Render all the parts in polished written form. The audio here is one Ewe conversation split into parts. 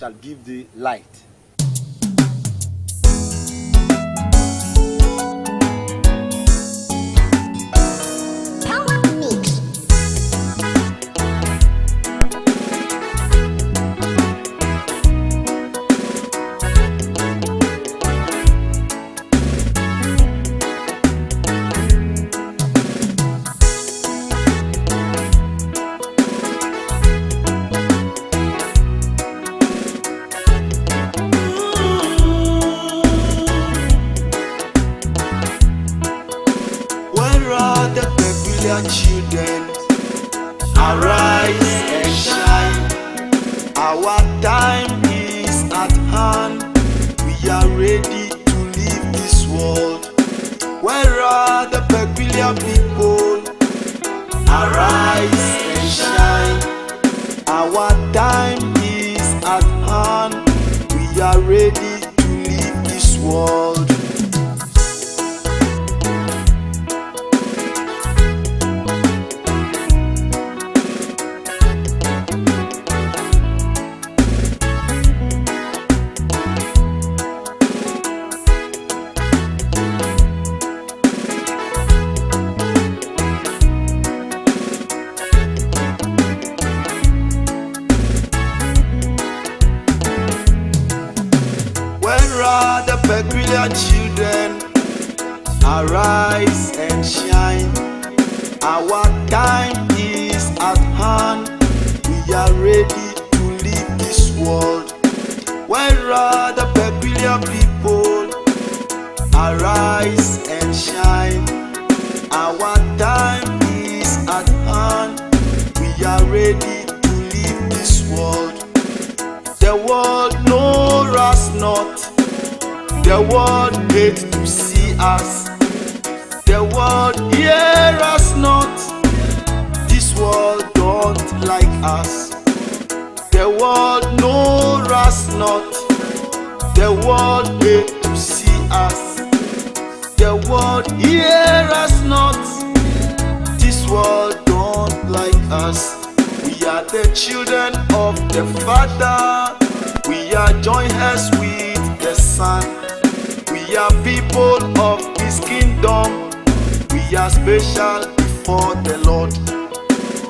Shall give thee light. Where are the peculiar children? Arise and shine. Our time is at hand. We are ready to leave this world. Where are the peculiar people? Arise and shine. Our time is at hand. We are ready to leave this world. Where are the peculiar children? Arise and shine. Our time is at hand. We are ready to leave this world. Where are the peculiar people? Arise and shine. Our time is at hand. We are ready to leave this world. The world knows us not. The world hates to see us. The world hear us not. This world don't like us. The world knows us not. The world hate to see us. The world hear us not. This world don't like us. We are the children of the Father. We are joint heirs with the Son. We are people of His kingdom. We are special before the Lord.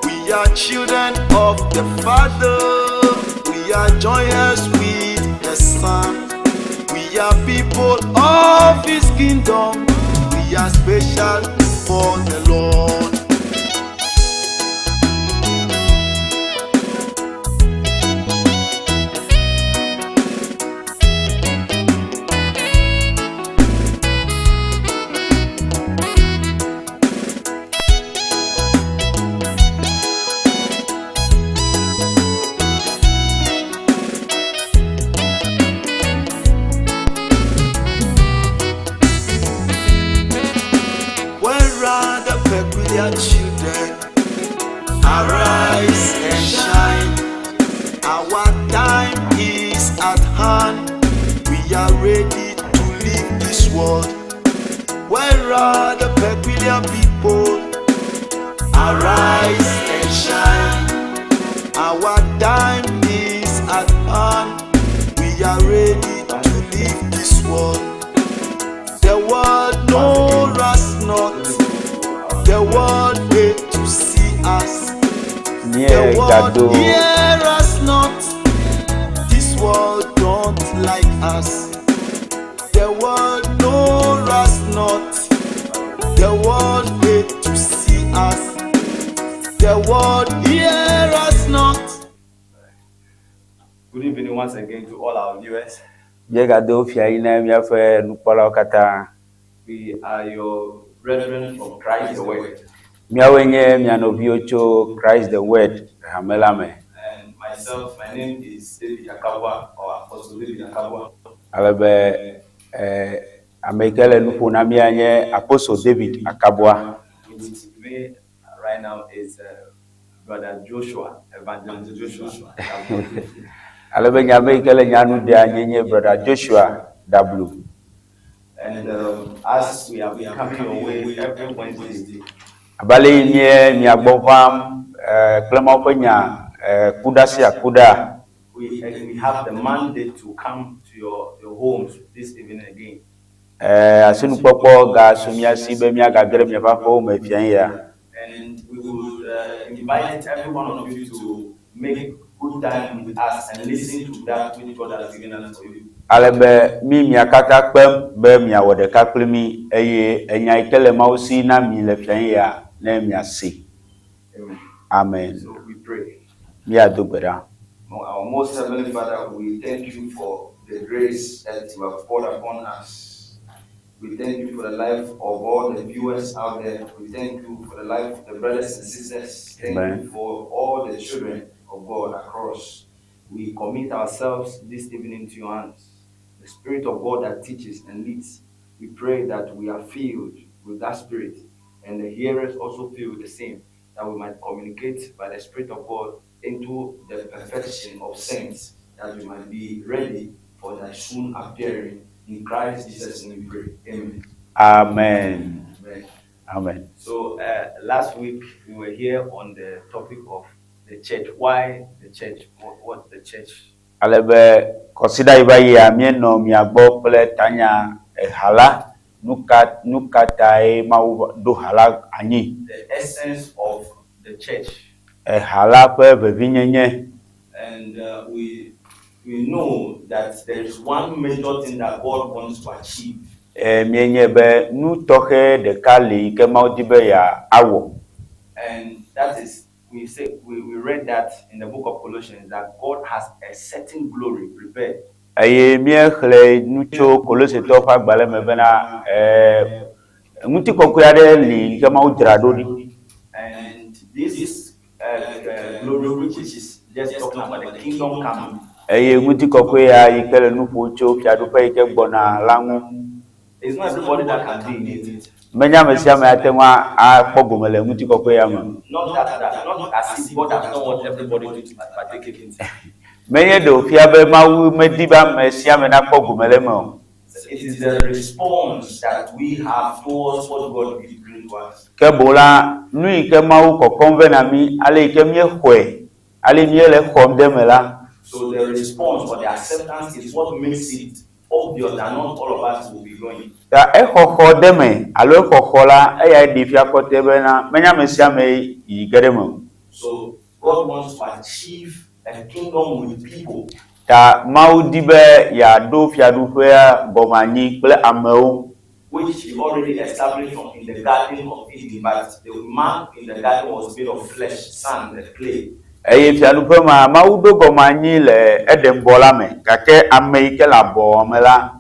We are children of the Father. We are joint heirs with the Son. We are people of His kingdom. We are special before the Lord. Where are the peculiar children? Arise and shine. Our time is at hand. We are ready to leave this world. Where are the peculiar people? Arise and shine. Our time is at hand. We are ready to leave this world. The world knows us not. The world hate to see us. The world Míegado hear us not. This world don't like us. The world know us not. The world hate to see us. The world hear us not. Good evening once again to all our viewers. Míegado fia yi na míaƒe nukpɔlawo katã. We are your brethren from Christ the Word. Míawoe nye mia nɔviwo tso Christ the Word hame la me. And myself, my name is David Akabwa or Apostle David Akabwa. Ale be eh, ame yi ke le nu ƒom na mía nye Apostle David Akabwa. With me right now is Brother Joshua, Evangelist Joshua. Ale be nye ame yi ke le nya nu ɖea nye nye Brother Joshua W. And as we have been coming your way every Wednesday, Abe ale yi mie mia gbɔ vam eh, kple Mawu ƒe nya eh, kuɖa sia kuɖa. We have the mandate to come to your homes this evening again. Asinukpɔkpɔ gasu mía si be míagage ɖe miaƒe aƒewo me fia ya. And we would invite every one of you to make good time with us and listen to that which God has given us for you. Ale be mí mia katã kpem be miawɔ ɖeka kpli mí eye enya yi ke le Mawu si na mi le fia ya ne miase. Amen. Amen. So we pray. Míado gbe ɖa. Our most heavenly Father, we thank you for the grace that you have poured upon us. We thank you for the life of all the viewers out there. We thank you for the life of the brothers and sisters. Thank Amen. you for all the children of God across. We commit ourselves this evening to your hands. The Spirit of God that teaches and leads. We pray that we are filled with that Spirit and the hearers also feel the same, that we might communicate by the Spirit of God into the perfection of saints, that we might be ready for thy soon appearing. In Christ Jesus' name we pray. Amen. Amen. Amen. Amen. So last week we were here on the topic of the church. Why the church? What the church? Ale be kɔsiɖa yi va yia míenɔ mia gbɔ kple tanya eha la. Nu ka tae Mawu ɖo ha la anyi? The essence of the church. Eha la ƒe vevinyenye. And we know that there is one major thing that God wants to achieve. Míenye be nu tɔxɛ ɖeka li yi ke Mawu di be yeawɔ. And that is, we say we read that in the book of Colossians that God has a certain glory prepared. Eye míexlẽ nu tso Kolosetɔwo ƒe agbalẽ me bena ŋutikɔkɔe aɖe li yi ke Mawu dzra ɖo ɖi. And this glory, which is just talking about the kingdom coming. Eye ŋutikɔkɔe ya yi ke le nu ƒom tso fiaɖuƒe yi ke gbɔna la ŋu. It's not everybody that can be in it. Menye ame sia ame ate ŋu akpɔ gome le ŋutikɔkɔe ya me. Not that, not as if God does not want everybody to partake in it. Menye ɖe wòfia be Mawu medi be ame sia ame nakpɔ gome le eme o. It is the response that we have towards what God is bringing to us. Ke boŋ la, nu yi ke Mawu kɔkɔm vɛ na mí, ale yi ke míexɔe, ale míele xɔm ɖe eme la. So the response or the acceptance is what makes it obvious that not all of us will be going. Ta exɔxɔ ɖe eme alo exɔxɔ la, eyae ɖe fia kɔtɛ bena menye ame sia ame yi ge ɖe eme o. So God wants to achieve a kingdom with people. Ta Mawu di be yeaɖo fiaɖuƒea gɔme anyi kple amewo. Which he already established from in the Garden of Eden, but the man in the garden was made of flesh, sand, and clay. Eye fiaɖuƒe ma Mawu ɖo gɔme anyi le Edenbɔ la me, gake ame yi ke le abɔ me la,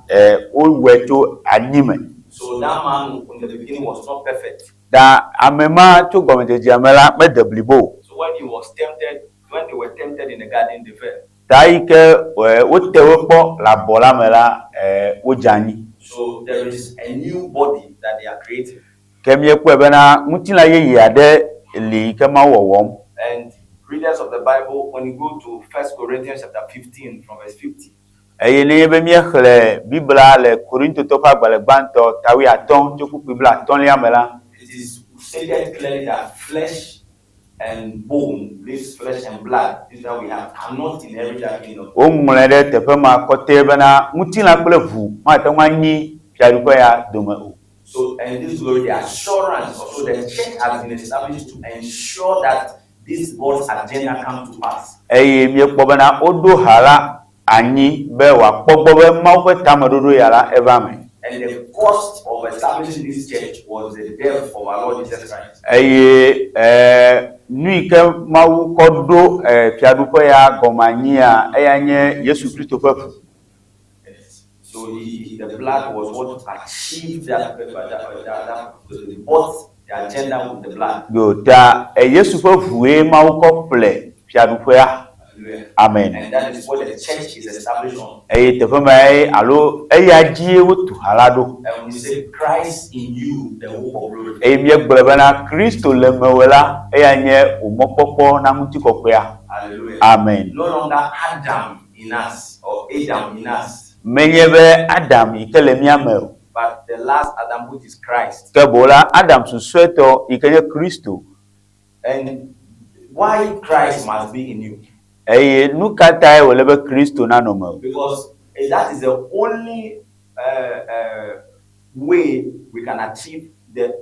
wowɔe tso anyi me. So that man in the beginning was not perfect. Ta ame ma tso gɔmedzedzea me la mede blibo o. So when he was tempted, when they were tempted in the garden, they fell. Ta yi ke wote wo kpɔ le abɔ la me la, wodze anyi. So there is a new body that they are creating. Ke míekpɔe bena ŋutilã yeye aɖe li yi ke Mawu wɔwɔm. And readers of the Bible, when you go to 1 Corinthians chapter 15 from verse 50. Eye nenye be míexlẽ Biblia le Korintotɔwo ƒe agbalẽ gbãtɔ ta wuiatɔ̃ tso kpukpui blaatɔ̃lia me la, It is stated clearly that flesh and bone, this flesh and blood, this that we have, cannot inherit that kingdom. Woŋlɔe ɖe teƒe ma kɔtɛ bena ŋutilã kple ʋu mate ŋu anyi fiaɖuƒe ya dome o. So, and this glory, the assurance, so the church has been established to ensure that this God's agenda comes to pass. Eye míekpɔ bena woɖo ha la anyi be wòakpɔ gbɔ be Mawu ƒe tameɖoɖo ya la eva me. And the cost of establishing this church was the death of our Lord Jesus Christ. Eye nu yi ke Mawu kɔ ɖo fiaɖuƒe ya gɔme anyia, eya nye Yesu Kristo ƒe ʋu. Yes. So the blood was what achieved that, they bought the agenda with the blood. Yo ta Yesu ƒe ʋue Mawu kɔ ƒle fiaɖuƒea. Hallelujah. Amen. And that is what the church is established on. Eye teƒe ma ye alo eya dzie wotu ha la ɖo. And we say Christ in you, the hope of glory. Eye míegblɔ bena Kristo le mewò la, eya nye wò mɔkpɔkpɔ na ŋutikɔkɔea. Hallelujah. Amen. No longer Adam in us or Adam in us. Menye be Adam yi ke le mía me o. But the last Adam, which is Christ. Ke boŋ la, Adam susɔetɔ yi ke nye Kristo. And why Christ must be in you? Eye nu ka tae wòle be Kristo nanɔ mewò? Because that is the only way we can achieve the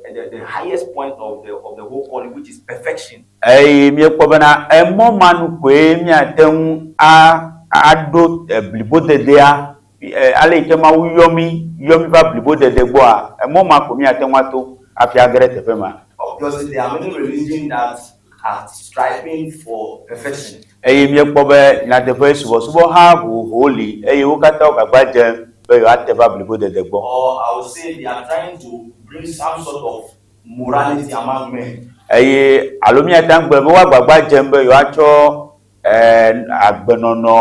highest point of the whole calling, which is perfection. Eye míekpɔ bena emɔ ma nu koe míate ŋu a aɖo blibodedea ale yi ke Mawu yɔ mí va blibodede gbɔa, emɔ ma ko míate ŋu ato hafi age ɖe teƒe ma. Obviously, there are many religions that are striving for perfection. Eye míekpɔ be nyateƒe subɔsubɔha vovovowo li eye wo katã wo gbagba dzem be yewoate va blibodede gbɔ. Or I would say they are trying to bring some sort of morality among men. Eye alo míate ŋu agblɔ be wo agbagba dzem be yewoatsɔ agbenɔnɔ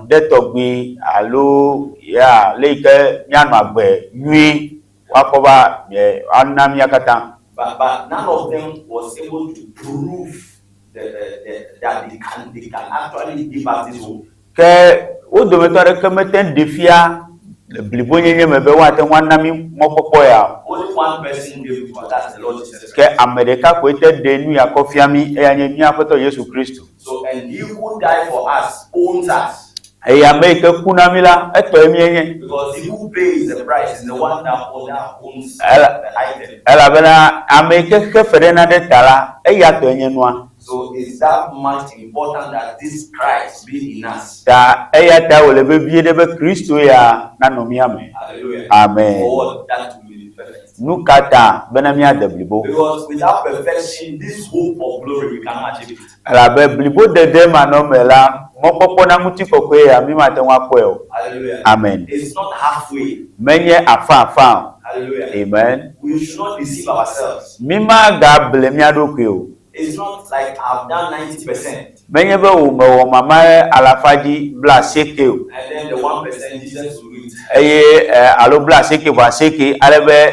ɖe tɔgbi alo ya le yi ke míanɔ agbe nyui woakɔ va ana mía katã. But none of them was able to prove that they can actually give us this hope. Ke wo dometɔ aɖeke mete ŋu ɖe fia le blibonyenye me be woate ŋu ana mí mɔkpɔkpɔ ya o. Only one person gave it to us, that's the Lord Jesus Ke Christ. Ame ɖeka koe te ɖe nu ya kɔ fia mí, eya nye mía Aƒetɔ Yesu Kristo. So, and he who died for us owns us. Eye ame yi ke ku na mí la, etɔe míenye. Because he who pays the price is the one that owns the item. Elabena ame yi ke xe fe ɖe nane ta la, eya tɔe nye nua. So it's that much important that this Christ be in us. Ta eya ta wòle vevie ɖe be Kristo ya nanɔ mía me. Hallelujah. Amen. For what? That we may be perfect. Nu ka ta? Bena míade blibo. Because without perfection, this hope of glory, we cannot achieve it. Elabe blibodede manɔme la, mɔkpɔkpɔ na ŋutikɔkɔe ya mí mate ŋu akpɔe o. Hallelujah. Amen. It's not halfway. Menye afã afã o. Hallelujah. Amen. We should not deceive ourselves. Mí magable mía ɖokui o. It's not like I've done 90% Menye be wò mewɔ mama ɖe alafa dzi 80 o. and then the 1% Jesus will do it. Eye alo 89.8 ale be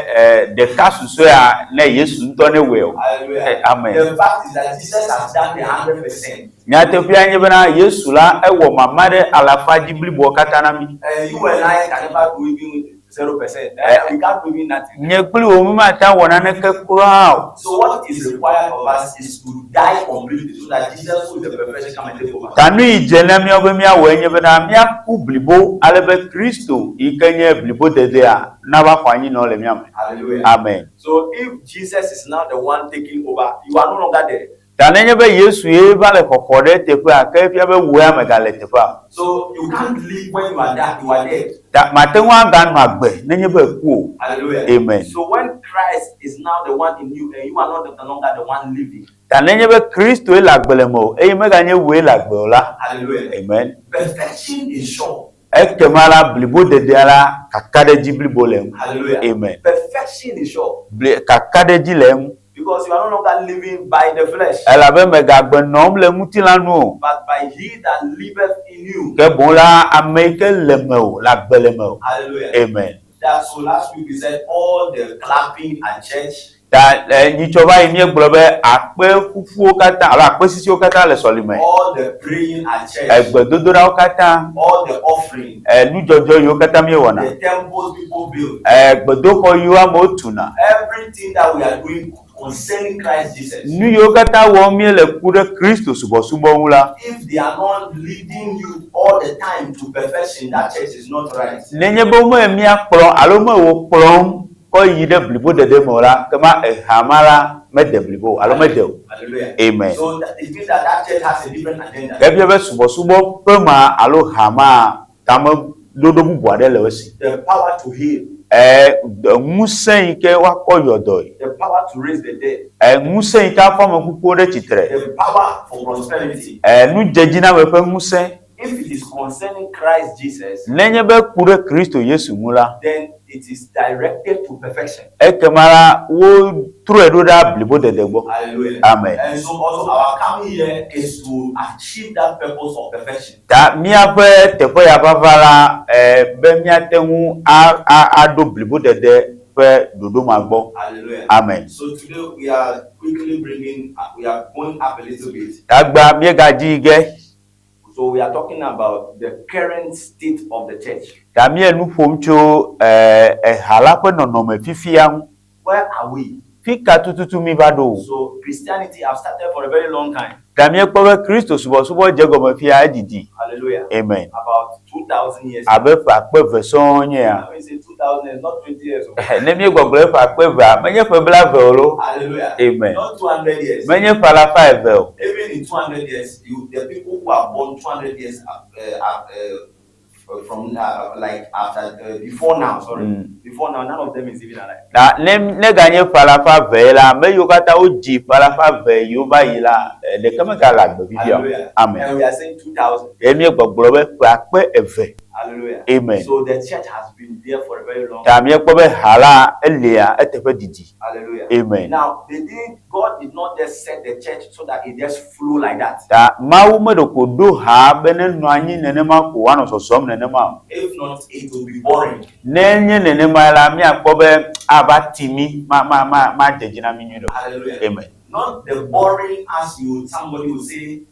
ɖeka susɔea ne Yesu ŋutɔ ne wɔe o. Hallelujah. Amen. The fact is that Jesus has done the 100%. Nyateƒea nye bena Yesu la ewɔ mama ɖe alafa dzi bliboa katã na mí. And you and I can never do even 0%. We can't do even nothing. Nye kpli wò mi mate awɔ naneke kura o. So what is required of us is to die completely so that Jesus, who is the perfection, come and take over. Ta nu yi dze na míawo be míawɔe nye bena míaku blibo ale be Kristo yi ke nye blibodedea nava xɔ anyinɔ le mía me. Hallelujah. Amen. So if Jesus is now the one taking over, you are no longer there. Ta nenye be Yesu ye va le xɔxɔ ɖe teƒea, ke efia be wò ya megale teƒea. So you can't live when you are dead. You are dead. Ta mate ŋu aganɔ agbe nenye be eku o. Hallelujah. Amen. So when Christ is now the one in you and you are not no longer the one living. Ta nenye be Kristoe le agbe le mewò eye meganye wòe le agbe o la. Hallelujah. Amen. Perfection is sure. Ekema la blibodedea la kakaɖedzi blibo le eŋu. Hallelujah. Amen. Perfection is sure. Kakaɖedzi le eŋu. Because you are no longer living by the flesh, Elabe megagbe nɔm le ŋutilã nu o. but by he that liveth in you. Ke boŋ la ame yi ke le mewò le agbe le mewò. Hallelujah. Amen. That so last week we said all the clapping at church, Ta nyitsɔ va yi míegblɔ be akpe ƒuƒuwo katã alo akpe sisiwo katã le sɔlime. All the praying at church, Egbedodoɖawo katã, all the offering, nudzɔdzɔ yiwo katã míewɔna, the temples people build, gbedoxɔ yiwo amewo tuna, everything that we are doing concerning Christ Jesus. Nu yiwo katã wɔm míele ku ɖe Kristo subɔsubɔ ŋu la, If they are not leading you all the time to perfection, that church is not right. Nenye be wome míakplɔ alo me wo kplɔm kɔ yi ɖe blibodede me o la, kema eha ma la mede blibo o alo mede o. Hallelujah. Amen. So it means that that church has a different agenda. Efia be subɔsubɔ ƒe ma alo ha ma tameɖoɖo bubu aɖe le wo si. The power to heal, Ŋusẽ yi ke woakɔ yɔdɔe. The power to raise the dead, Ŋusẽ yi ke afɔ ame kukuwo ɖe tsitre. The power for prosperity. Nudzedziname ƒe ŋusẽ. If it is concerning Christ Jesus, Nenye be ku ɖe Kristo Yesu ŋu la, then it is directed to perfection. Ekema la wotrɔe ɖo ɖa blibodede gbɔ. Hallelujah. Amen. And so also our coming here is to achieve that purpose of perfection. Ta míaƒe teƒe ya vava la be míate ŋu aɖo blibodede ƒe ɖoɖo ma gbɔ. Hallelujah. Amen. So today we are going up a little bit. Tagba míegadzi yi ge. So we are talking about the current state of the church. Ta míe nu ƒom tso eha la ƒe nɔnɔme fifia ŋu. Where are we? Fi ka tututu mi va ɖo? So Christianity have started for a very long time. Ta míekpɔ be Kristo subɔsubɔ dze gɔme fia edidi. Hallelujah. Amen. About 2,000 years. Abe ƒe akpe eve sɔŋ nye ya. When you say 2,000 years, not 20 years. oh. Ne míegbɔgblɔ ƒe akpe evea, menye ƒe blaeve o lo. Hallelujah. Amen. Not 200 years. Menye ƒe alafa eve o. Even in 200 years, you, the people who are born 200 years from like after before now, sorry, before now, none of them is even alive. Na ne ne ganye ƒe alafa eve la, ame yiwo katã wodzi ƒe alafa eve yiwo va yi la, ɖeke megale agbe fifia o. Hallelujah. Amen. And we are saying 2,000. Ye míegbɔgblɔ be ƒe akpe eve. Hallelujah. Amen. So the church has been there for a very long Ta míekpɔ be ha la elia eteƒe didi. Hallelujah. Amen. Now, they didn't, God did not just set the church so that it just flew like that. Ta Mawu meɖeko ɖo ha be nenɔ anyi nenema ko woanɔ sɔsɔm nenema o. If not, it will be boring. Ne nye nenema la, míakpɔ be ava ti mí, ma ma ma madze dzi na mí nyuie ɖe o. Hallelujah. Amen. Not the boring as you somebody will say,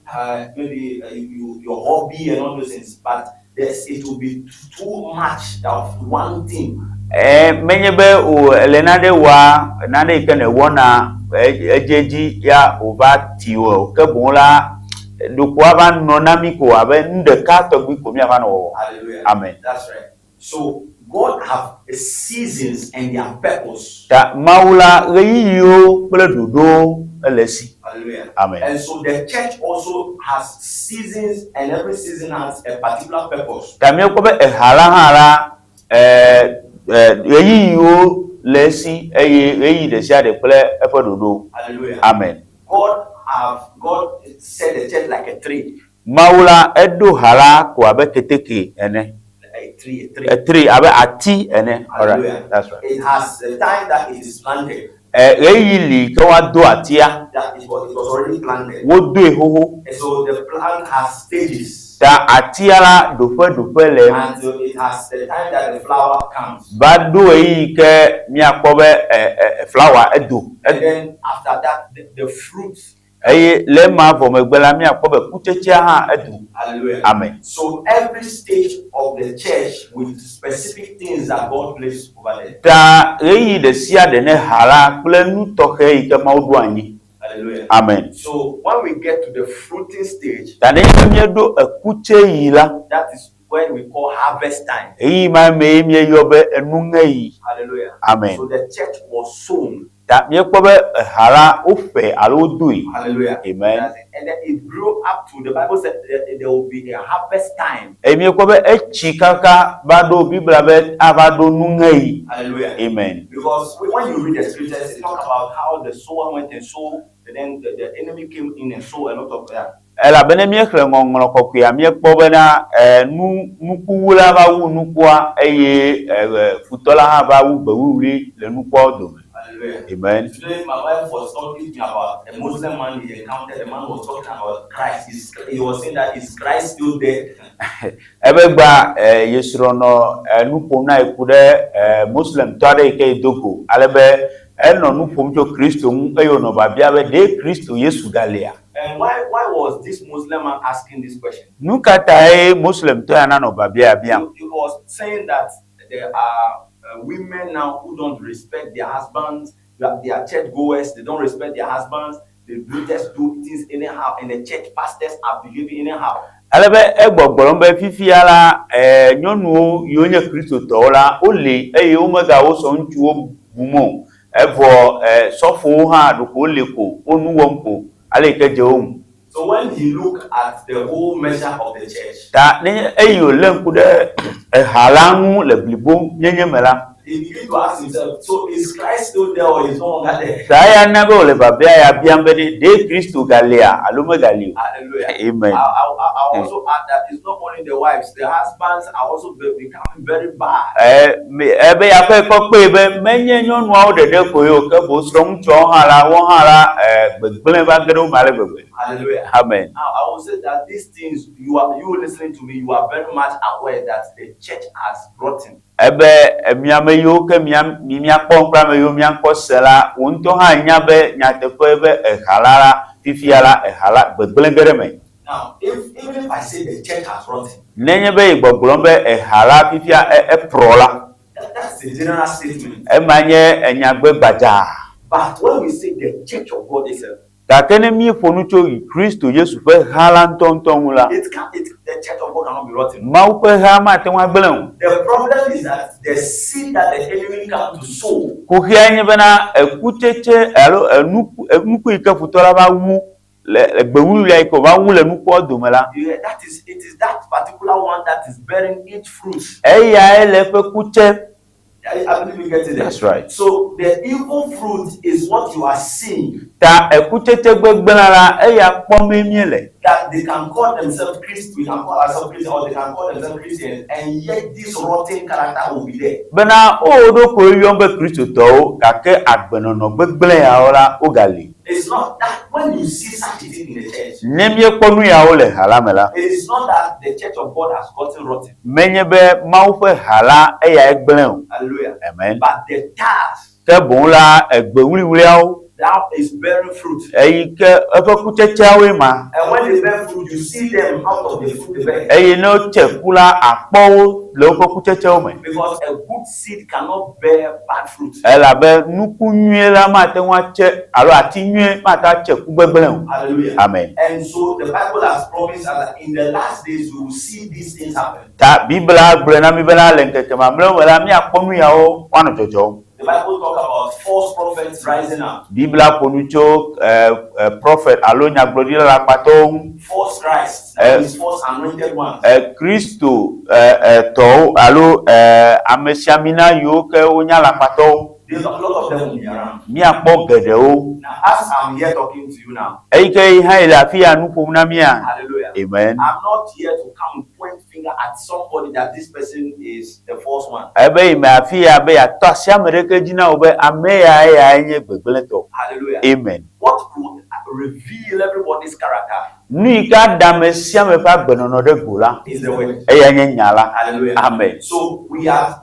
maybe you, your hobby and all those things, but there's, it will be too much of one thing. Ɛ menye be o ele nane wɔa nane yi ke nèwɔna edziedzi ya wòva ti wò o. Ke boŋ la ɖeko ava nɔ na mí ko abe nu ɖeka tɔgbi ko míava nɔ wɔwɔ. Hallelujah. Amen. That's right. So God have seasons and their purpose. Ta Mawu la ɣeyiɣiwo kple ɖoɖowo ele esi. Hallelujah. Amen. And so the church also has seasons, and every season has a particular purpose. Ta míekpɔ be eha la hã la ɛ ɛ ɣeyiɣiwo le esi eye ɣeyiɣi ɖe sia ɖe kple eƒe ɖoɖo. Hallelujah. Amen. God have God set the church like a tree. Mawu la eɖo ha la ko abe keteke ene. A tree, a tree. Etri abe ati ene. Hallelujah. Alright, that's right. It has the time that it is planted. Ɛ ɣeyiɣi li ke woado atia, That it was already planted. wodoe xoxo. And so the plant has stages. Ta atia la ɖoƒe ɖoƒe le eme. Until it has the time that the flower comes. Va ɖo ɣeyiɣi ke míakpɔ be ɛ ɛ flawa edo. And then after that, the fruits. Eye le ema vɔ megbe la míakpɔ be kutsetsea hã edo. Hallelujah. Amen. So every stage of the church with specific things that God placed over there. Ta ɣeyiɣi ɖe sia ɖe ne ha la kple nu tɔxɛ yi ke Mawu ɖo anyi. Hallelujah. Amen. So when we get to the fruiting stage, Ta ne nye be míeɖo ekutse yi la, that is when we call harvest time. ɣeyiɣi ma mee míeyɔ be enuŋeɣi. Hallelujah. Amen. So the church was sown. Ta míekpɔ be eha la woƒe alo wodoe. Hallelujah. Amen. That's it. And then it grew up to, the Bible said there will be a harvest time. Eye míekpɔ be etsi kaka va ɖo Biblia be ava ɖo nuŋeɣi. Hallelujah. Amen. Because when you read the scriptures, it talk about how the sower went and sowed, and then the enemy came in and sowed a lot of that. Elabena míexlẽ ŋɔŋlɔ kɔkɔea míekpɔ bena ɛ nu nukuwula va wu nukua eye ɛ futɔ la hã va wu gbewuwli le nukuawo dome. Hallelujah. Amen. Today, my wife was talking to me about a Muslim man he encountered. The man was talking about Christ. He was saying that is Christ still there? Ebe gba ɛ yesrɔ̃ nɔ ɛ nu ƒom na eku ɖe ɛ Muslimtɔ aɖe yi ke yi do go ale be enɔ nu ƒom tso Kristo ŋu eye wònɔ biabia be ɖe Kristo Yesu galia? And why was this Muslim man asking this question? Nu ka tae Muslimtɔ ya nanɔ biabia biam? He was saying that there are women now who don't respect their husbands, they are church goers, they don't respect their husbands, they do just do things anyhow, and the church pastors are behaving anyhow. Ale be egbɔgblɔm be fifia la ɛ nyɔnuwo yiwo nye kristotɔwo la wole eye womegawo sɔ ŋutsuwo bum o. Evɔ ɛ sɔfowo hã ɖeko wole ko wo nu wɔm ko ale yi ke dze wo ŋu. So when he looked at the whole measure of the church, Ta ne eyi wòlé ŋku ɖe eha la ŋu le blibo nyenye me la, he began to ask himself, so is Christ still there or is no longer there? Ta eya na be wòle biabia ya biam be ɖe ɖe Kristo galia alo megali o. Hallelujah. Amen. I also add that it's not only the wives, the husbands are also becoming very bad. Ɛ me ebe yaƒe kɔ kpee be menye nyɔnuawo ɖeɖe koe o ke boŋ srɔ̃ŋutsuawo hã la wo hã la ɛ gbegblẽ va ge ɖe wo me ale gbegbe. Hallelujah. Amen. Now I will say that these things, you listening to me, you are very much aware that the church has rotten. Ebe miame yiwo ke mia mi miakpɔ kple ame yiwo miakpɔ se la, wo ŋutɔ hã nya be nyateƒe be eha la la fifia la eha la gbegblẽ ge ɖe me. Now, if even if I say the church has rotten, Nenye be yi gbɔgblɔm be eha la fifia eprɔ la, that's a general statement. ema nye enyagbe gbadzaa. But when we say the church of God itself, Gake ne míeƒo nu tso Kristo Yesu ƒe ha la ŋutɔŋutɔ ŋu la, it can it the church of God cannot be rotten. Mawu ƒe ha mate ŋu agblẽ o. The problem is that the seed that the enemy come to sow Kuxia nye bena ekutsetse alo enuku enuku yi ke futɔ la va wu le le gbe wuwluia yi ke wòva wu le nukua dome la, yeah, that is it is that particular one that is bearing its fruit. eyae le eƒe ku tsem. I believe you get it. That's right. So the evil fruit is what you are seeing Ta ekutsetse gbegblẽa la, eya kpɔmee míele. that they can call themselves Christians, we can call ourselves Christians, or they can call themselves Christians, and yet this rotten character will be there. Bena wo wo ɖokuiwo yɔm be Kristotɔwo gake agbenɔnɔ gbegblẽ yawo la wogali. It's not that when you see such a thing in the church, Ne míekpɔ nu yawo le ha la me la, it is not that the church of God has gotten rotten. menye be Mawu ƒe ha la eyae gblẽ o. Hallelujah. Amen. But the tares Ke boŋ la egbe wuliwuliawo that is bearing fruit. eyi ke eƒe kutsetseawoe ma. And when they bear fruit, you see them out of the fruit they bear. Eye ne wotse ku la, akpɔ wo le woƒe kutsetsewo me. Because a good seed cannot bear bad fruit. Elabe nuku nyuie la mate ŋu atse alo ati nyuie mate ŋu atse ku gbegblẽ o. Hallelujah. Amen. And so the Bible has promised us that in the last days we will see these things happen. Ta Biblia gblɔe na mí bena le ŋkeke mamlɛwo me la, míakpɔ nu yawo woanɔ dzɔdzɔm. The Bible talk about false prophets rising up, Biblia ƒo nu tso e, e, prophet alo nyagblɔɖila alakpatɔwo ŋu, false Christs, Eh. that means false anointed ones. e, Kristo e, e, tɔwo alo e, amesiamina yiwo ke wonye alakpatɔwo. There's a lot of them will be around. Míakpɔ geɖewo. Now, as I'm here talking to you now, Eyi ke yi hã yi le afi ya nu ƒom na mía. hallelujah. Amen. I'm not here to come and point finger at somebody that this person is the false one. Ebe yi me afi ya be yeatɔ asi ame ɖeke dzi na wò be ame ya eyae nye gbegblẽtɔ. Hallelujah. Amen. What will reveal everybody's character Nu yi ke aɖe ame sia ame ƒe agbenɔnɔ ɖe go la, is the word. eyae nye nya la. Hallelujah. Amen. So we are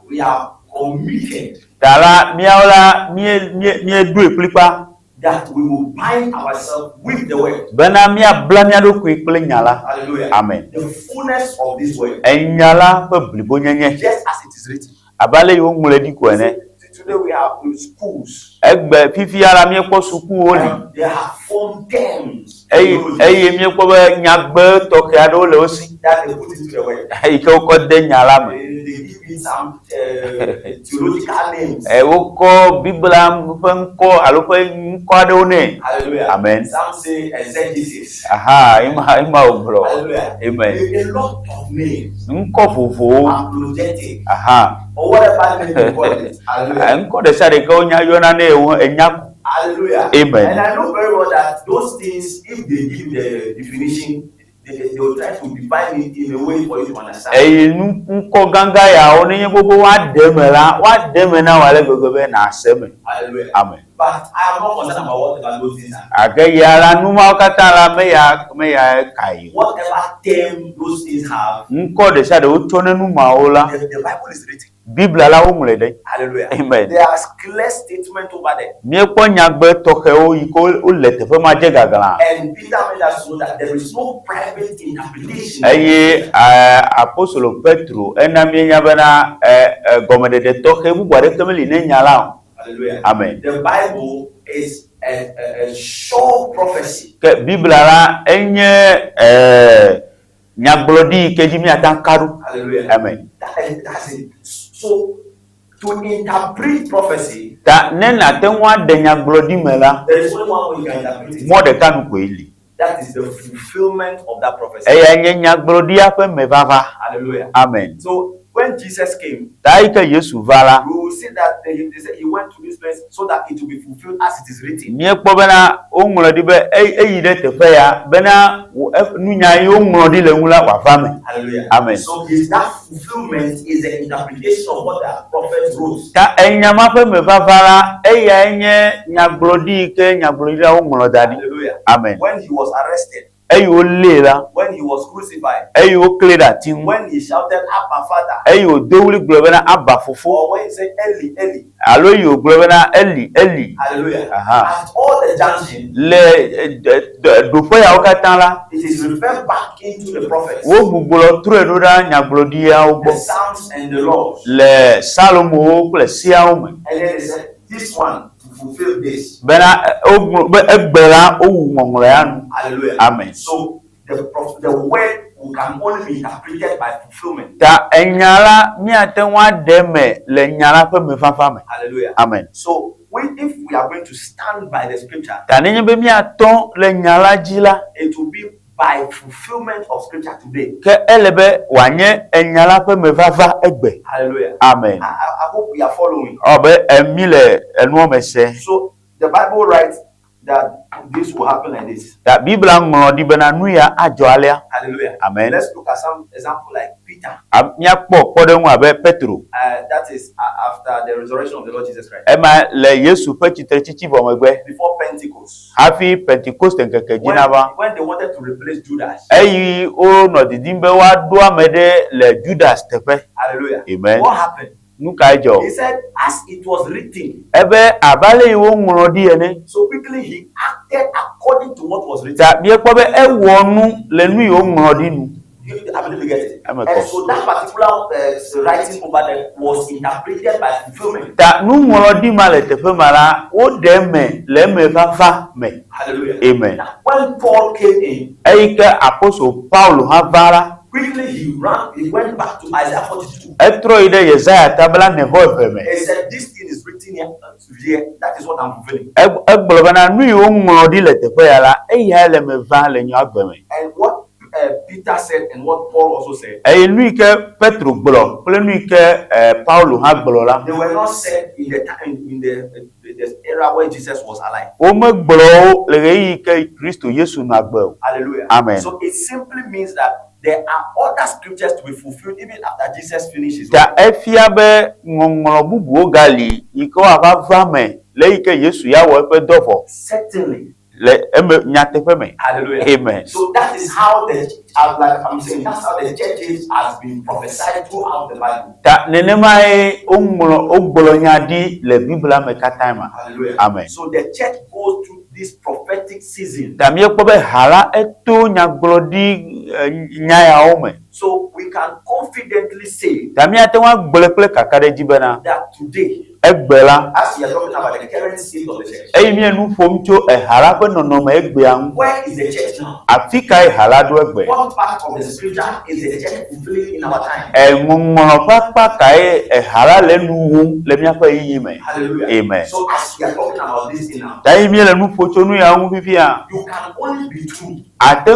committed Ta la míawo la mí mí míeɖoe kplikpa that we will bind ourselves with the word. bena míabla mía ɖokui kple nya la. Hallelujah. Amen. The fullness of this word, Enya la ƒe blibonyenye just as it is written. abe ale yi woŋlɔe ɖi ko ene. Today we have schools. Egbe fifia la míekpɔ sukuwo li And they have formed terms eye eye míekpɔ be nyagbe tɔxɛ aɖewo le wo si that they put into the word. eyi ke wokɔ de nya la me. They give it some theological names. E, wokɔ Biblia ƒe ŋkɔ alo ƒe ŋkɔ aɖewo nɛ. Hallelujah. Amen. Some say exegesis. Aha, ema ema wògblɔ. Hallelujah. Amen. A lot of names. Ŋkɔ vovovowo. Apologetic. Aha. Or whatever name you call it. Hallelujah. Ŋkɔ ɖe sia ɖe ke wonya yɔna ne ewo enya ko. Hallelujah. Amen. And I know very well that those things, if they give the definition, they will try to define it in a way for you to understand. Eye nu ŋkɔ gãgã yawo nenye gbogbo woaɖe eme la, woaɖe eme na wò ale gbegbe be nàse eme. Hallelujah. Amen. But I am not concerned about whatever those things are. Gake ya la, nu mawo katã la meya meya kae o. Whatever term those things have, Ŋkɔ ɖe sia ɖe wotsɔ ne nu mawo la, the Bible is written. Biblia la woŋlɔe ɖe. Hallelujah. Amen. There are clear statement over there. Míekpɔ nyagbe tɔxɛwo yi ke wole teƒe ma dze gaglã. And Peter made us know that there is no private interpretation. Eye eh, apostolo Petro ena míenya bena eh, eh, gɔmeɖeɖe tɔxɛ bubu aɖeke meli ne nya la o. Hallelujah. Amen. The Bible is a sure prophecy. Ke Biblia la enye eh, nyagblɔɖi yi ke dzi míate ŋu aka ɖo. Hallelujah. Amen. That's it. So, to interpret prophecy, Ta ne nàte ŋu aɖe nyagblɔɖi me la, there is only one way you can interpret it. mɔ ɖeka nu koe li. That is the fulfillment of that prophecy. Eyae nye nyagblɔɖia ƒe mevava. Hallelujah. Amen. So, when Jesus came, Ta yi ke Yesu va la, we will see that they said he went to this place so that it will be fulfilled as it is written. míekpɔ bena woŋlɔ ɖi be eyi ɖe teƒe ya bena nunya yi woŋlɔ ɖi le ŋu la wòava me. Hallelujah. Amen. So is that fulfillment is the interpretation of what the prophet wrote. Ta enya ma ƒe mevava la, eyae nye nyagblɔɖi yi ke nyagblɔɖilawo ŋlɔ da ɖi. Hallelujah. Amen. When he was arrested, Eyi wolée la, when he was crucified, eyi woklẽ ɖe ati ŋu, when he shouted, Abba Father, eyi wòdo ɣli gblɔ bena Abba fofo, or when he said, Eli, Eli. alo eyi wògblɔ bena Eli, Eli. Hallelujah. Aha. At all the junctions, Le ɖoƒe yawo katã la, it is referred back into the prophets, wogbugbɔ trɔe ɖo ɖa nyagblɔɖiawo the gbɔ Psalms and the laws. le Salomowo kple Seawo me. And then they said, this one fulfilled this. Bena wogblɔ be egbe la wowu ŋɔŋlɔ ya nu. Hallelujah. Amen. So the word can only be interpreted by fulfillment. Ta enya la míate ŋu aɖe eme le nya la ƒe mefafa me. Hallelujah. Amen. So if we are going to stand by the scripture, Ta nenye be míatɔ le nya la dzi la, it will be by fulfillment of scripture today. Ke ele be wòanye enya la ƒe mevava egbe. Hallelujah. Amen. I hope we are following. Ewɔ abe emi le enua me se. So the Bible writes that this will happen like this. Ta Biblia ŋlɔ ɖi bena nu ya adzɔ alea. Hallelujah. Amen. Let's look at some example like Peter. Míakpɔ kpɔɖeŋu abe Petro. That is after the resurrection of the Lord Jesus Christ. Ema le Yesu ƒe tsitretsitsi vɔ megbe. Before Pentecost. Hafi Pentekoste ŋkeke dzi nava. When they wanted to replace Judas. Eyi wonɔ didim be woaɖo ame ɖe le Judas teƒe. Hallelujah. Amen. What happened? Nu kae dzɔ? He said, as it was written. Ebe abe ale yi woŋlɔ ɖi ene. So quickly he acted according to what was written. Ta míekpɔ be ewɔ nu le nu yi woŋlɔ ɖi nu. I believe you get it. Eme And kɔ. so that particular writing over there was interpreted by fulfillment. Ta nuŋlɔɖi ma le teƒe ma la, woɖe eme le emevava me. Hallelujah. Amen. Now, when Paul came in, Eyi ke apostol Paulo hã va la, quickly he ran, he went back to Isaiah 42. Etrɔ yi ɖe Yesaya ta 42 me. He said, this thing is written here, here, that is what I'm fulfilling. Egblɔ bena nu yi woŋlɔ ɖi le teƒe ya la, eyae le eme va le nye agbe me. And what Peter said and what Paul also said. Eye nu yi ke Petro gblɔ kple nu yi ke Paulo hã gblɔ la, They were not said in the time, in the era where Jesus was alive. Womegblɔ wo le ɣeyiɣi yi ke Kristo Yesu nɔ agbe o. Hallelujah. Amen. So it simply means that there are other scriptures to be fulfilled even after Jesus finished his Ta work. efia be ŋɔŋlɔ bubuwo gali yi ke woava va eme le eyi ke Yesu ya wɔ eƒe dɔ vɔ. Certainly. Le eme nyateƒe me. Hallelujah. Amen. So that is how the, like I'm saying, that's how the churches has been prophesied throughout the Bible. Ta nenemae woŋlɔ, wogblɔ nya ɖi le Biblia me katã ma. Hallelujah. Amen. So the church goes through this prophetic season. Ta míekpɔ be ha la eto nyagblɔɖi nya yawo me. So we can confidently say Ta míate ŋu agblɔe kple kakaɖedzi bena that today, egbe la, as we are talking about the current state of the church, eye míe nu ƒom tso eha la ƒe nɔnɔme egbea ŋu. Where is the church now? Afi kae ha la ɖo egbe? What part of the scripture is the church fulfilling in our time? Eŋɔŋlɔ ƒe akpa kae eha la le nu wum le míaƒe ɣeyiɣi me? Hallelujah. Amen. So as we are talking about this thing now, Ta eye míele nu ƒo tso nu ya ŋu fifia, you can only be true. Ate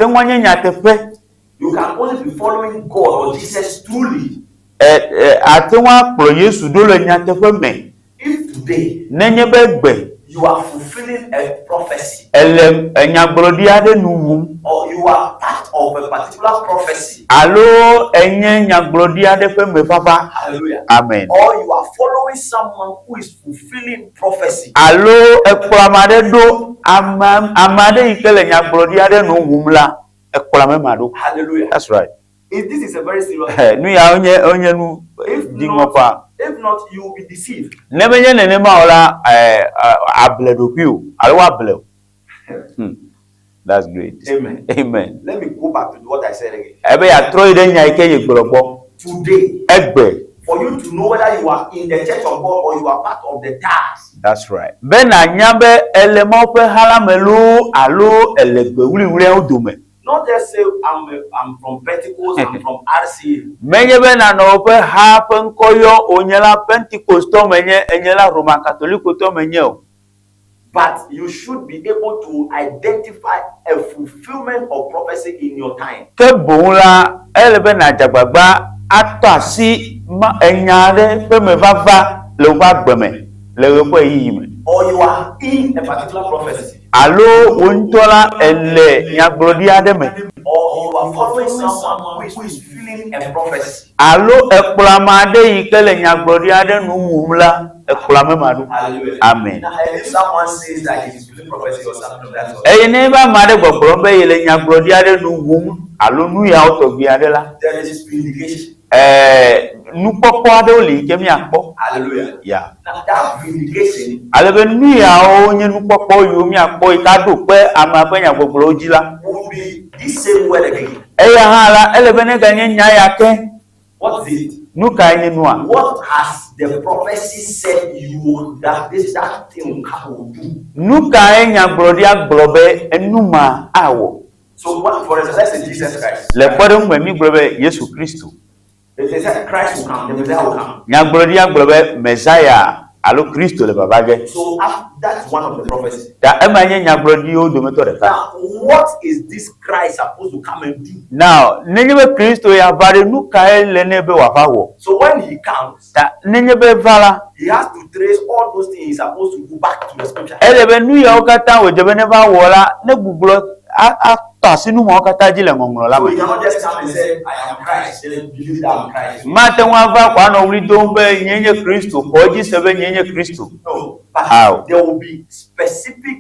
ŋu anye nyateƒe. You can only be following God or Jesus truly. Ate ŋu akplɔ Yesu ɖo le nyateƒe me. If today Nenye be egbe you are fulfilling a prophecy, ele enyagblɔɖi aɖe nu wum, or you are part of a particular prophecy, alo enye nyagblɔɖi aɖe ƒe mevava. Hallelujah. Amen. Or you are following someone who is fulfilling prophecy, alo ekplɔ ame aɖe ɖo, ame aɖe yi ke le nyagblɔɖi aɖe nu wum la, ekplɔ ame ma ɖo. Hallelujah. That's right. If this is a very serious Nu ya wonye nu If dziŋɔ ƒã. not, you will be deceived. Ne menye nenema o la, able ɖokui o, alo woable o. That's great. Amen. Amen. Let me go back to what I said again. Ebe yeatrɔ yi ɖe nya yi ke ye gblɔ gbɔ. Today, Egbe. for you to know whether you are in the church of God or you are part of the tares. That's right. Be nànya be ele Mawu ƒe ha la me loo alo ele gbe wuliwuliawo dome. Not just say I'm from Pentecost, I'm from RCA. Menye be nànɔ woƒe ha ƒe ŋkɔ yɔ o, nye la Pentecosttɔ menye, enye la Roman Katolikotɔ menye o. But you should be able to identify a fulfillment of prophecy in your time. Ke boŋ la, ele be nàdze agbagba atɔ asi ma enya aɖe ƒe mevava le woƒe agbe me le ɣe ƒe ɣeyiɣi me. Or you are in a particular prophecy. Alo wò ŋutɔ la èle nyagblɔɖi aɖe me. Or you are following someone who is fulfilling a prophecy. Alo èkplɔ ame aɖe yi ke le nyagblɔɖi aɖe nu wum la, èkplɔ ame ma ɖo. Hallelujah. Amen. Now, if someone says that he is fulfilling prophecy or something of that sort, Eye ne be ame aɖe gbɔgblɔm be yele nyagblɔɖi aɖe nu wum alo nu yawo tɔgbi aɖe la, there is vindication. Nukpɔkpɔ aɖewo li yi ke míakpɔ. Hallelujah. Yeah. Now that vindication Ale be nu yawo nye nukpɔkpɔ yiwo míakpɔ yi ke aɖo kpe amea ƒe nyagbɔgblɔwo dzi la, will be this same word again. Eya hã la, ele be neganye nya ya ke. What is it? Nu kae nye nua? What has the prophecy said you that this that thing will do? Nu kae nyagblɔɖia gblɔ be enu ma awɔ? So what, for example, let's say Jesus Christ. Le kpɔɖeŋu me mígblɔ be Yesu Kristo. They said Christ will come, the Messiah will come. Nyagblɔɖia gblɔ be Messiah alo Kristo le vava ge. So that's one of the prophecies. Ta ema nye nyagblɔɖiwo dometɔ ɖeka. Now, what is this Christ supposed to come and do? Now, nenye be Kristo ya va ɖe, nu kae le nɛ be wòava wɔ? So when he comes, Ta nenye be eva la, he has to trace all those things he's supposed to do back to the scripture. Ele be nu yawo katã wòdze be neva wɔ la, ne gbuglɔ atɔ asi nu mawo katã dzi le ŋɔŋlɔ la So me. he cannot just come and say, I am Christ, then believe that I'm Christ. Mate ŋu ava ko anɔ ɣli dom be nyee nye Kristo, xɔ edzi se be nyee nye Kristo. No, but Ao. there will be specific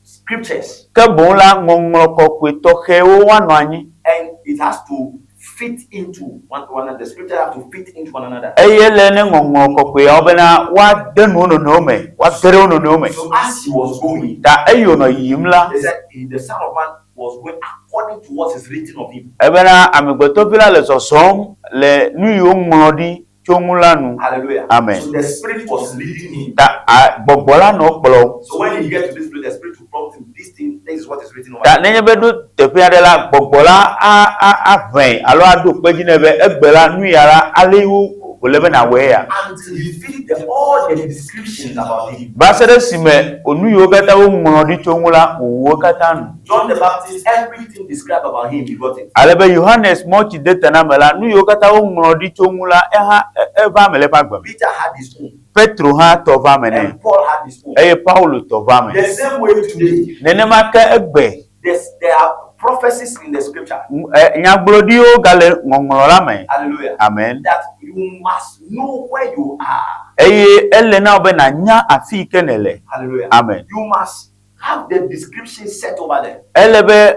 scriptures. Ke boŋ la, ŋɔŋlɔ kɔkɔe tɔxɛwo woanɔ anyi. And it has to fit into one another. The scripture have to fit into one another. Eye ele ne ŋɔŋlɔ kɔkɔeawo bena woade nu wo nɔnɔewo me, woage ɖe wo nɔnɔewo me. So as he was going, Ta eyi wònɔ yiyim la, they said the Son of Man was going according to what is written of him. Ebena Amegbetɔvi la le zɔzɔm le nu yi woŋlɔ ɖi tso ŋu la nu. Hallelujah. Amen. So the Spirit was leading him. Ta a, gbɔgbɔ la nɔ ekplɔm. So when he get to this place, the Spirit will prompt him. This thing, this is what is written over Ta here. nenye be ɖo teƒe aɖe la, gbɔgbɔ la a, a, aʋãe alo aɖo kpe dzi nɛ be egbe la, nu ya la, ale wo wòle be nàwɔe ya. Until he finished all the descriptions about him. Va se ɖe esime nu yiwo katã woŋlɔ ɖi tso ŋu la, wòwu wo katã nu. John the Baptist, everything described about him, he got it. Ale be Yohanes Mɔtsidetaname la, nu yiwo katã woŋlɔ ɖi tso ŋu la, eha eva eme le eƒe agbe me. Peter had his own. Petro hã tɔ va eme nɛ. And Paul had his own. Eye Paulo tɔ va eme. The same way today. Nenema ke egbe. There are prophecies in the scripture. Nyagblɔɖiwo gale ŋɔŋlɔ la me. Hallelujah. Amen. That you must know where you are. Eye ele na wò be nànya afi yi ke nèle. Hallelujah. Amen. You must have the description set over there. Ele be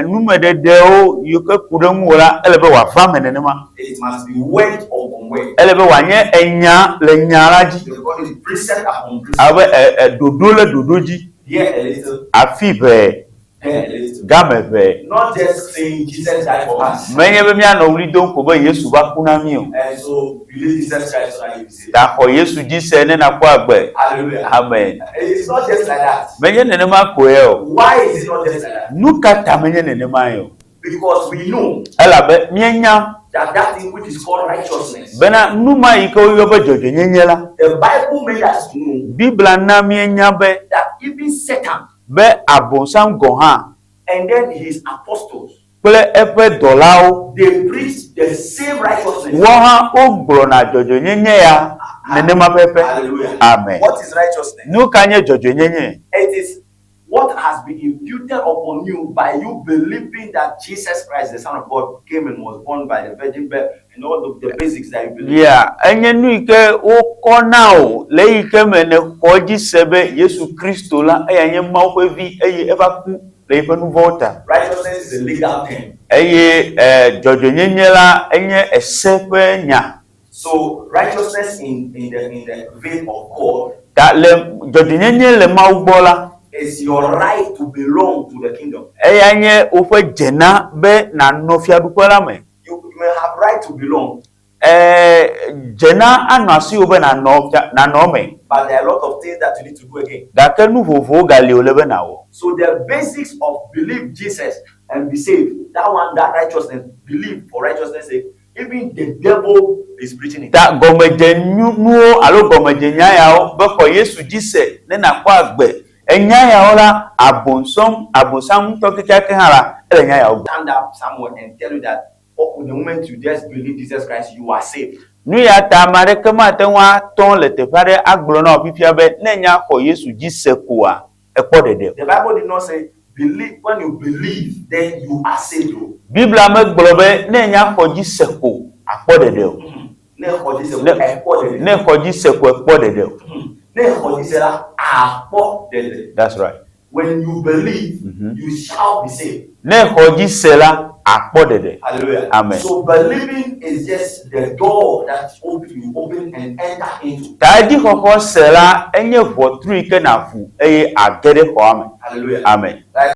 numeɖeɖewo yi ke ku ɖe ŋuwò la, ele be wòava eme nenema. It must be word upon word. Ele be wòanye enya le nya la dzi. They call it precept upon precept. Abe ɖoɖo le ɖoɖo dzi. Here a little. Afi ʋɛ. There a little. Game ʋɛ. Not just saying Jesus died for us. Menye be míanɔ ɣli dom ko be Yesu va ku na mí o. And so believe Jesus Christ so that you be saved. Ta xɔ Yesu dzi se ne nàkpɔ agbe. Hallelujah. Amen. It's not just like that. Menye nenema koe o. Why is it not just like that? Nu ka ta menye nenemae o? Because we know Elabe míenya that that thing which is called righteousness. Bena nu ma yi ke woyɔ be dzɔdzɔenyenye la, The Bible made us to know Biblia na míenya be that even Satan be Abosam gɔ̃ hã and then his apostles kple eƒe dɔlawo they preach the same righteousness. Woawo hã wogblɔna dzɔdzɔenyenye ya nenema pɛpɛ. Hallelujah. Amen. What is righteousness? Nu ka nye dzɔdzɔenyenye? It is what has been imputed upon you by you believing that Jesus Christ, the Son of God, came and was born by the virgin birth and all the basics that you believe. Yeah, enye nu yi ke wokɔ na wò le eyi ke me nèxɔ edzi se be Yesu Kristo la, eya nye Mawu ƒe Vi eye eva ku le yiƒe nu vɔ̃wo ta. Righteousness is a legal term. Eye dzɔdzɔenyenye la enye ese ƒe nya. So righteousness in the vein of God Ta le dzɔdzɔenyenye le Mawu gbɔ la, is your right to belong to the kingdom. Eya nye woƒe dzena be nànɔ fiaɖuƒe la me. You may have right to belong. Dzena anɔ asiwò be nànɔ eme. But there are a lot of things that you need to do again. Gake nu vovovowo gali wòle be nàwɔ. So the basics of believe Jesus and be saved, that one, that righteousness, believe for righteousness sake, even the devil is preaching it. Ta gɔmedzenuwo alo gɔmedzenya yawo be xɔ Yesu dzi se ne nàkpɔ agbe. Enya yawo la, abosam, abosam ŋutɔ kekeake hã la, ele nya yawo gblɔm. Stand up somewhere and tell you that, oh, the moment you just believe Jesus Christ, you are saved. Nu ya ta ame aɖeke mate ŋu atɔ le teƒe aɖe agblɔ na wò fifia be ne nya xɔ Yesu dzi se koa, ekpɔ ɖeɖe o. The Bible did not say believe, when you believe, then you are saved. Biblia megblɔ be ne nya xɔ dzi se ko akpɔ ɖeɖe o. Ne xɔ dzi se ko ekpɔ ɖeɖe. Ne xɔ dzi se ko ekpɔ ɖeɖe o. Ne xɔ dzi se la, akpɔ ɖeɖe. That's right. When you believe, you shall be saved. Ne xɔ dzi se la, akpɔ ɖeɖe. Hallelujah. Amen. So believing is just the door that you open and enter into. Ta dzixɔxɔ se la, enye ʋɔtru yi ke nàʋu eye age ɖe xɔa me. Hallelujah. Amen. Like